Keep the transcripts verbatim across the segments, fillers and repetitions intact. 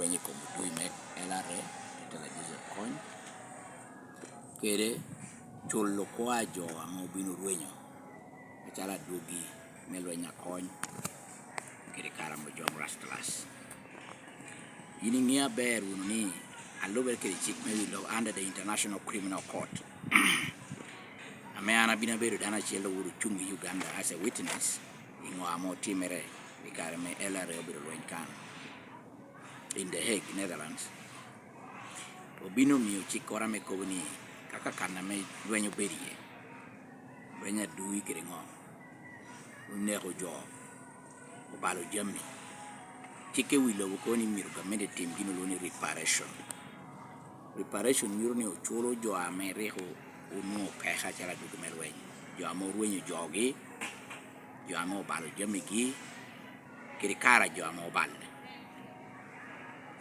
lweny i kom odui me L R A, Intelligence Kony, kede culo kwo a jo ame obino rwenyo, acalo adwogi me lweny akony, kede kare ame ojom Rastlers. Yin iŋeo aber wunu ni alubere kede cik me wi lobo under the International Criminal Court, ame an abino abedo dano acel a wuro cuŋ i Uganda as a witness i ŋo ame otimere i kare me L R A obedo lweny kan in The Hague, Netherlands. Obino miyo cikkoro ame kobo ni kaka kan ame lweny obedo iye, lweny adui kede ŋo, oneko jo, obalo jami. Cikke wi lobo kobo ni myero gamente tim gin olwoŋo ni reparation. Reparation nyuto ni oculo jo ame rik o-, onwoŋo peko acalo adwogi me lweny, jo ame orwenyo jogi, jo ame obalo jamigi, kede kara jo ame oballe.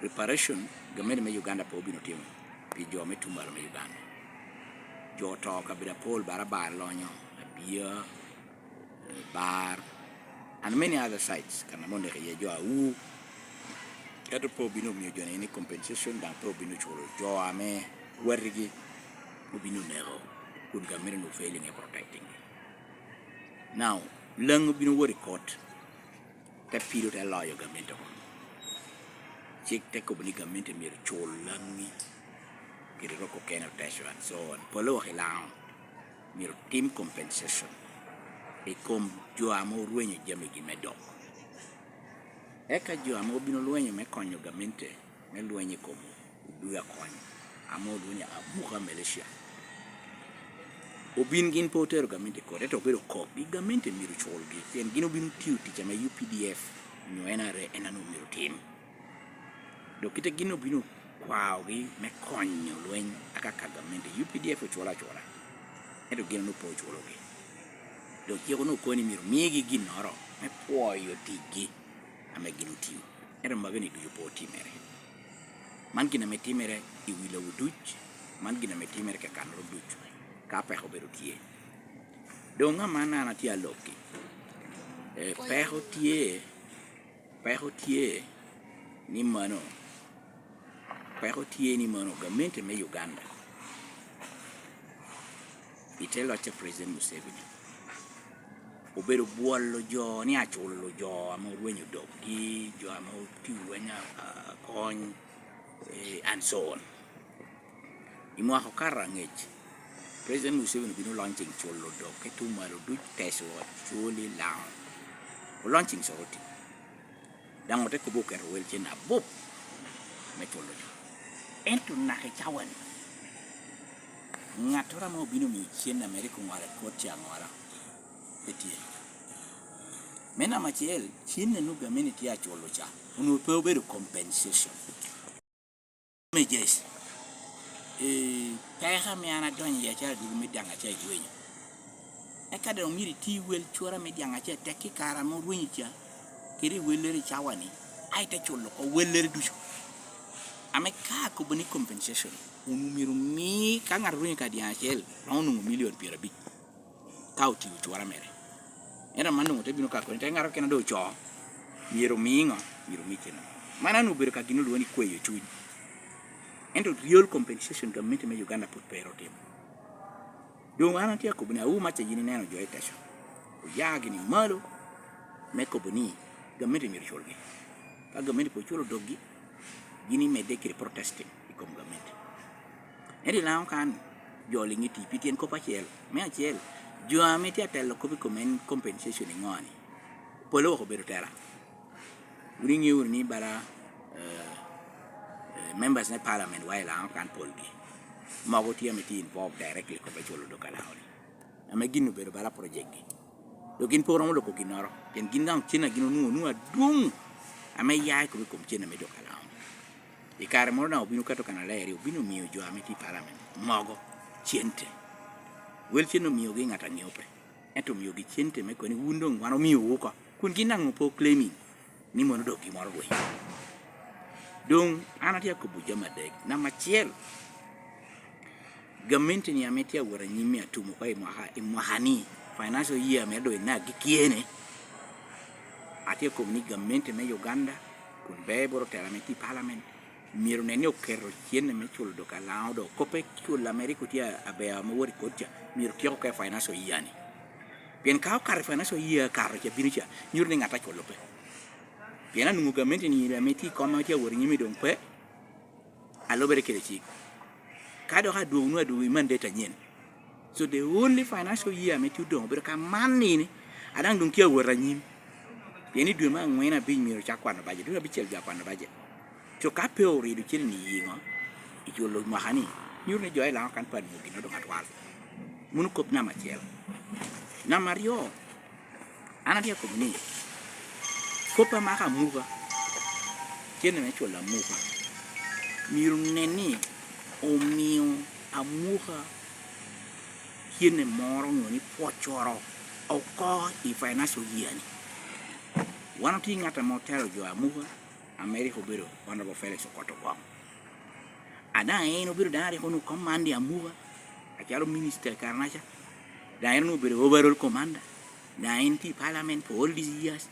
Reparation gamente me Uganda pe obino timo pi jo me tuŋ malo me Uganda. Jo oto kabedo apol, Barabara, Lonyo, Abia, eh, Bar, and many other sites, kan ame oneko iye jo awu. Ento pe obino miyo jo ni compensation, daŋ pe obino culo jo ame watigi obino neko, kun gamente onwoŋo failing in protecting. Now, Laŋ obino wot i kot, te pido, te loyo gamente oko. Cik te kobo ni gamente myero cul Laŋi kede rok okene, oteco and so on. Polo wok i Laŋo myero tim compensation i kom jo ame orwenyo jamigi me dok. Eka jo ame obino lwenyo me konyo gamente me lweny i kom odui akony, ame olwoŋo ni Amuka Militia, obin gin pe otero gamente i kot, ento obedo kokgi, gamente myero culgi, pien gin obino tiyo tic ame U P D F nyo N R A en ame myero tim. Dok kite gin obino kwaogi me konyo lweny akaka gamente, U P D F oculo acula, ento gin onwoŋo pe oculogi. Dok cik onwoŋo kobo ni myero migi ginnoro me pwoyo ticgi ame gin otio. Ento magi ni ducu pe otimere. Man gin ame timere i wi lobo duc, man gin ame timere kakannoro ducu, ka peko obedo tye. Doŋ amanna an atye alokki. Eh, peko tye, peko tye ni mano, peko tye ni mano gamente me Uganda i te loc a President Museveni obedo bwolo jo ni aculo jo ame orwenyo doggi, jo ame otio rweny a-, a-, akony, eh, and so on. I mwaka okato aŋec, President Museveni obino launching culo dog ki tuŋ malo duc, Teso, Acholi, Laŋo. Olaunching Soroti. Daŋ ote kobo oketo wel cen abup me culo jo. Ento naka i cawa-ni, ŋattoro ame obino miyo cen ame rik oŋolo i kot ca aŋola pe tye. Me namba acel, cen a nwoŋo gamente tye aculo ca, onwoŋo pe obedo compensation. Me jeshi, eh, peko ame an adonyo iye acalo adwogo me daŋ acel rwenyo. Eka daŋ omyero iti wel cura me daŋ acel tek i kare ame orwenyo ca, kede i wellere i cawa-ni, a ite culo oko wellere ducu. Ame ka akobo ni compensation, onwoŋo myero omi, ka ŋat orwenyo ka daŋ acel, romo nwoŋo milion pyerabic. Ka otio cura mere. Ento aman doŋ ote bino ka koni, te ŋato kene doŋ ocoo, myero omi ŋo? Myero omi cen. Man an obedo ka gin olwoŋo ni kweyo cuny. Ento real compensation gamente me Uganda pwod pe otimo. Doŋ an atye akobo ni, awu mac a yin ineno jo i Teso, oya gini malo me kobo ni gamente myero culgi. Ka gamente pe oculo doggi, gin imedde kede protesting i kom gamente. Ento i Laŋo kan, jo liŋ iti pi tyen kop acel. Me acel, jo ame tye atelo kop i kom en compensation i ŋo-ni, polo wok obedo tela. Wun iŋeo wunu ni bala, eh, eh, members me parliament wa i Laŋo kan polgi, mogo tye ame tye involved directly kop me culo dog a Laŋo-ni, ame gin obedo bala project-gi. Dok gin pe oromo loko ginnoro, pien gin daŋ cen a gin onwoŋo, onwoŋo adwoŋ ame ya i kom, i kom cen ame dok a Laŋo. I kare moro daŋ obino kato kan aleri, obino miyo jo ame tye i parliament mogo cente. Wel cen omiogi ŋat a ŋeo pe, ento omiogi cente me koni wun doŋ wan omiowu oko, kun gin daŋ pe claiming ni mono dok gimmoro rwenyo. Doŋ an atye akobo jami adek. Namba acel, gamente-ni ame tye awot anyim i atum oko i mwaka, i mwaka-ni, financial year ame doŋ inagi kyene, atye akobo ni gamente me Uganda Kun bea bot otela me tye i palamen, myero nen ni oketo cen me culo dok alaŋo dok koppe cul a mere rik otye aber ame wot i kot ca, myero tyeko oko i finance year ni. Pien ka okato i finance year akato ca bino ca, nyuto ni ŋat acul pe. Pien anwoŋo gamente ni ame tye i kom ame tye awot i nyim i doŋ pe, a lubere kede cik. Ka dok adwogo nwoŋo adwogo i mandate anyen. So the only financial year ame tye odoŋo obedo ka man nini, a daŋ doŋ tye awot anyim. Pien i dwe me aŋwen abic myero ocak kwano bajet, dwe abicel jo akwano bajet. So ka pe orido cen ni yiŋo, i culo mwaka ni, nyuto ni jo i Laŋo kan pe anwoŋo gin odoŋo atwal. Mano kop namba acel. Namba aryo, an atye akobo ni, kop a mako amuka, cen me culo amuka, myero nen ni omio amuka cene moro onyo ni pwocoro oko i financial year ni. Wan otye ŋat ame otelo jo amuka, ame rik obedo Honorable Felix Okoto Ogong. A daŋ en obedo daŋ rik onwoŋo command i amuka, acalo minister i kare-naca. Daŋ en onwoŋo obedo overall commander. Daŋ en tye i parliament for all these years.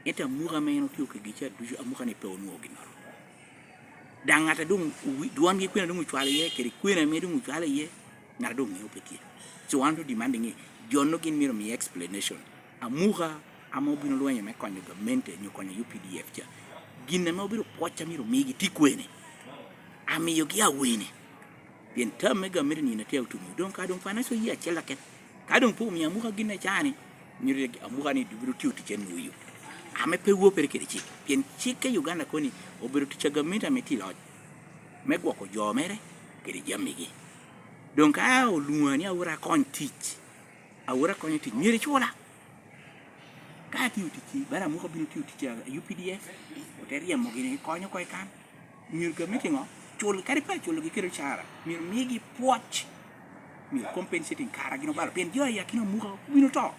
Ento amuka ame en otio kegi ca ducu, amuka ni pe onwoŋo ginnoro. Daŋ ŋat a doŋ owi-, dwongi kwena doŋ ocwalo iye, kede kwena ame doŋ ocwalo iye, ŋat a doŋ ŋeo pe tye. So wan to demanding ni, jono gin myero omi explanation. Amuka ame obino lwenyo me konyo gamente nyo konyo U P D F ca, gin ame obedo pwoc a myero omigi tye kwene? Amiyogi awene? Pien tam me gamente nino tye otumo. Doŋ ka doŋ financial year acel aket, ka doŋ pe omio amuka gin acani, myero amuka ni bino tio ticce nwoyo. Ame pe wopere kede cik. Pien cik i Uganda koni obedo tic a gamente ame tye i loc me gwoko jo mere kede jamigi. Doŋ ka olwoŋa ni awot akony tic, awot akonyo tic, myero icula. Ka atio ticci, bala amuka obino tio tic a U P D F, ote ryemogi ni konyo oko i kan. Myero gamente ŋo? Cul, kadi pe aculogi kede ocara, myero migi pwoc. Myero compensating kara gin obalo, pien jo i akina amuka obino to.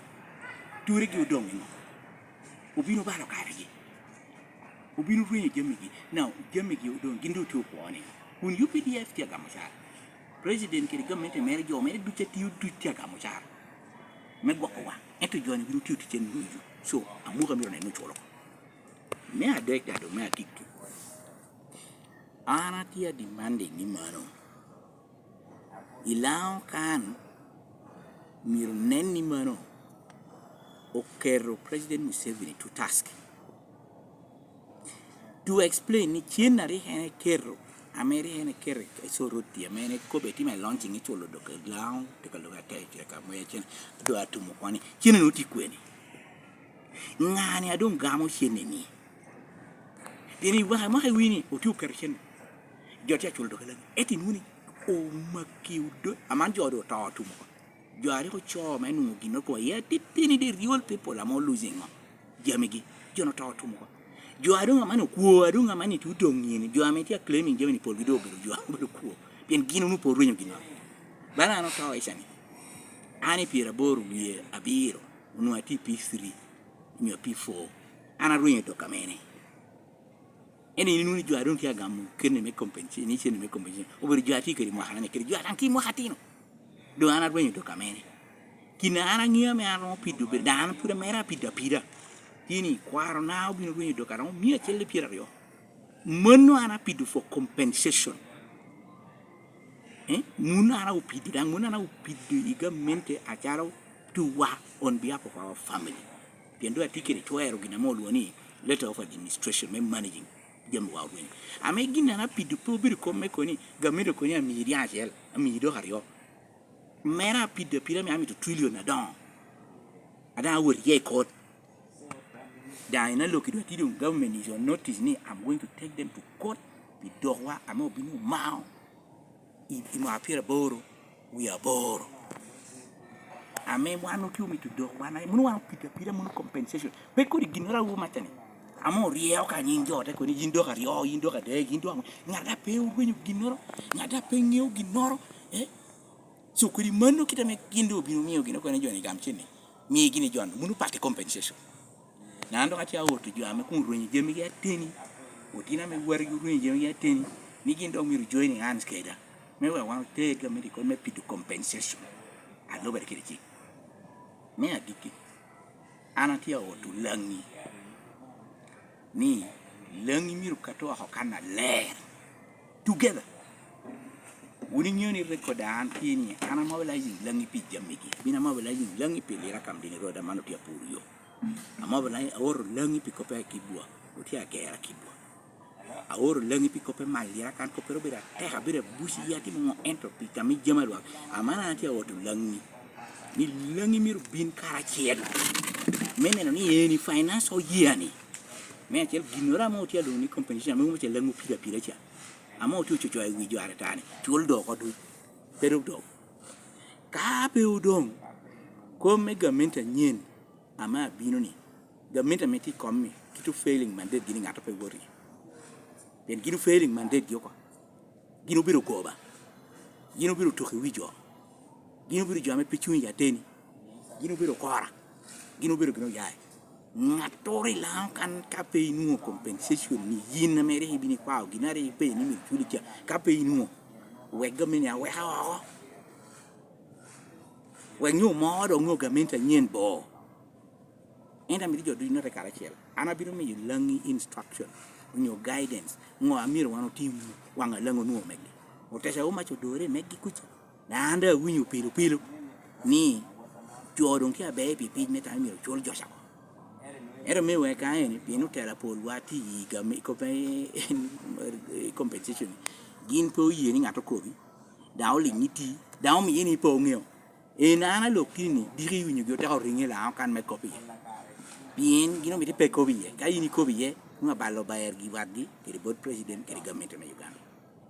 Turegi odoŋ i ŋo? Obino balo karigi. Obino rwenyo jamigi. Now, jamigi odoŋ, gin doŋ otye okwo ni. Kun U P D F tye agamo ocara. President kede gamente mere, jo mere ducu a tio ducu tye agamo ocara me gwoko wa. Ento jo-ni bino tio ticce nwoyo. So, amuka myero onen oculo oko. Me adek daŋ doŋ me agikki. An atye a demanding ni mano. I Laŋo kan myero nen ni mano oketo President Museveni to task. To explain ni cen a rik en eketo, ame rik en eketo i Soroti, ame en ekobo itimo i launching, iculo dok i Laŋo, tye ka lube atek, tye ka moya cen, do atumo koni, cen eno tye kwene? Ŋa-ni a doŋ gamo cen eni? Pien i waka, mwaka i wini, otye oketo cen. Jo tye aculo dok i Laŋo. Ento inwoŋo ni omaki odo, aman jo doŋ oto otumo oko. Jo a rik ocoo me nwoŋo ginnoro kong aye atitini, the real people ame o losing ŋo? Jamigi. Jo-nu oto otumo oko. Jo a doŋ aman okwo, a doŋ aman itye odoŋ ŋini, jo ame tye a claiming jami-ni polgi doŋ obedo jo a obedo okwo. Pien gin onwoŋo pe orwenyo ginnoro. Bala an oto i cani. An i pyeraboro wie abiro, onwoŋo atye i P three, nyo P four. An arwenyo dok amene. En inwoŋo ni jo a doŋ tye agamo kene me compensation, ni cene me compensation. Obedo jo a tye kede mwaka ni, kede jo a daŋ tye mwaka atino. Doŋ an arwenyo dok amene. Gin a an aŋeo ame an romo pido obedo, daŋ an pwod amera apido apida. Tye ni, kwarona obino rwenyo dok aromo mia acel i pyeraryo. Mano an apido for compensation. Eh? Mano an apido, daŋ mano an apido i gamente acalo tuwa on behalf of our family. Pien doŋ atye kede twero gin ame olwoŋo ni letter of administration me managing jami wa orwenyo. Ame gin an apido pe obedo kop me kono ni gamente okonya amiyi dyaŋ acel, amiyi dok aryo. Mera apido apida ame amito trillion adoŋo. A daŋ awot iye i kot. Daŋ i Naloki doŋ atye doŋ government is on notice ni I'm going to take them to court pi dokwa ame obino omao i, i mwaka pyeraboro wie aboro. Ame wan otye omito dok wan, mono wan opito apita, mono compensation. Pe kodi ginnoro awo macca ni. Ame oryeyo ka nying jo te koni, yin dok aryo, yin dok adek, yin dok angwen. Ŋat a pe orwenyo ginnoro, ŋat a pe ŋeo ginnoro, eh? So kodi mano kit ame gin doŋ obino miyo gin okone jo-ni gam cen-ni, migi ni jo-nu, mono pati compensation. An dok atye aoto jo ame kun rwenyo jamigi ateni, otino ame watigi orwenyo jamigi ateni, ni gin dok myero join hands keda, me wek wan oter gamente i kot me pido compensation. Alubere kede cik. Me agikki, an atye aoto Laŋi ni Laŋi myero kat oko kan aler. Together. Wun iŋeo ni record an tye ni an amobilizing Laŋi pi jamigi. Bin amobilizing Laŋi pi lira kam dini road aman otye apuro yo. Amobilizing aoro Laŋi pi koppe a Kibwa. Otye agera Kibwa. Aoro Laŋi pi koppe mal lira kan koppe obedo atek, abedo abuci, atimo ŋo ento pi tam i jami lwak. Aman an atye aoto Laŋi. Ni Laŋi myero bin karacel. Me neno ni eni finance oyea ni. Me acel ginnoro ame otye alwongo ni compensation ame wumo ce Laŋi opira pira ca. Ame otye ococoyo i wi jo aretani. Cul do oko duc. Pe dok dok. Ka pe odong, kom me gamente anyen ame abino ni, gamente ame tye i kom-mi, kit ofailing man dedgi ni ŋat pe wot iye. Pien gin ofailing man dedgi oko. Gin obedo goba. Gin obedo tuk i wi jo. Gin obedo jo ame pe cuŋ i ateni. Gin obedo kora. Gin obedo gin oyaye. Ŋattoro i Laŋo kan ka pe inwoŋo compensation ni yin ame rik ibino ikwao gin a rik ipenyo ni myero culi ca, ka pe inwoŋo, wek gamente aweka oko. Wek nyo mo dok nyo gamente anyen bo. Ento amito jo ducu note karacel. An abino miyo Laŋi instruction, onyo guidance, ŋo a myero wan otim, waŋ a Laŋi onwoŋo megi. Oteca omac odore megi kuca. An daŋ awinyo pilo pilo ni jo doŋ tye aber pi pic me tam myero ocul jo ca oko. Ento me wek ka eni, pien otela polwa tye i gam-, i kop me compensation, gin pe oye ni ŋat okobi, daŋ oliŋ iti, daŋ omiye ni pe oŋeo. En an alok kini ni, diki iwinyogi oteko ringo i Laŋo kan me kop iye. Pien gin omito pe kop iye. Ka in ikop iye, nwoŋo abalo ber gi watgi, kede bot president, kede gamente me Uganda.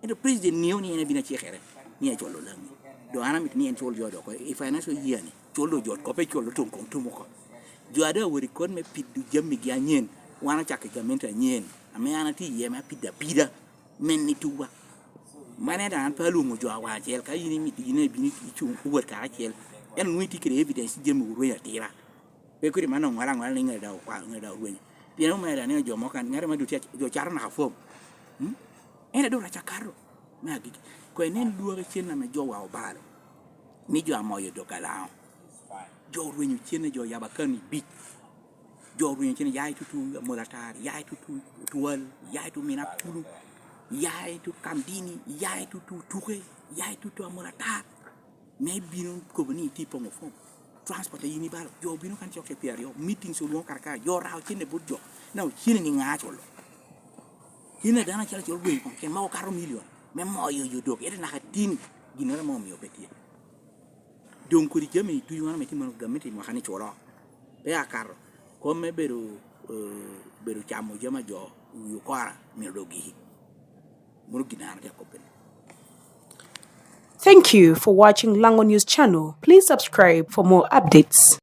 Ento president ŋeo ni en abino acikere, ni aculo Laŋi. Doŋ an amito ni en cul jo dok i financial year ni, cul jo ot kop, pe cul otum koŋ tum oko. Jo a doŋ awot i kot me pido jamigi anyen, wan ocako i gamente anyen, ame an atye iye me apido apida, men ni tuwa. Man en daŋ an pe alwoŋo jo awa acel, ka in imito in ibino icuŋ owot karacel, en onwoŋo itye kede evidence jami orwenyo atira. Pe kodi man oŋwalo aŋwala ni ŋede daŋ okwalo, ŋede daŋ orwenyo. Pien omera ni jo mo kan, ŋat ma dutye ac-, jo cato naka fom. Hmm? En a doŋ rac akato. Me agikki. Ko inen lwak i cen ame jowa obalo. Ni jo amoyo dok a Laŋo. Jo orwenyo cen, jo yabo akani bic. Jo orwenyo cen, ya i tutu amol atar, ya i tutu twal, ya i tutu min akulu, ya i tutu kam dini, ya i tutu tuke, ya i tutu amol atar. Me bino kobo ni itye poŋo fom. Transport a in ibalo. Jo obino kan cok ce pyeraryo. Meetings olwoŋo karakara. Jo orao cene bot jo. Na ocene ni ŋa culo? Cene a dano acel acel ogweny koŋ cen ma okato milion. Me moyo yo dok. Ete naka tin ginnoro ame omio pe tye. Doŋ kodi jami ducu wan ame tye mono gamente i mwaka ni culo. Pe akato. Kom me bedo, eh, bedo camo jami a jo wi okora myero dok giki. Mano gin a an atye akobbe-ni. Thank you for watching Lango News Channel. Please subscribe for more updates.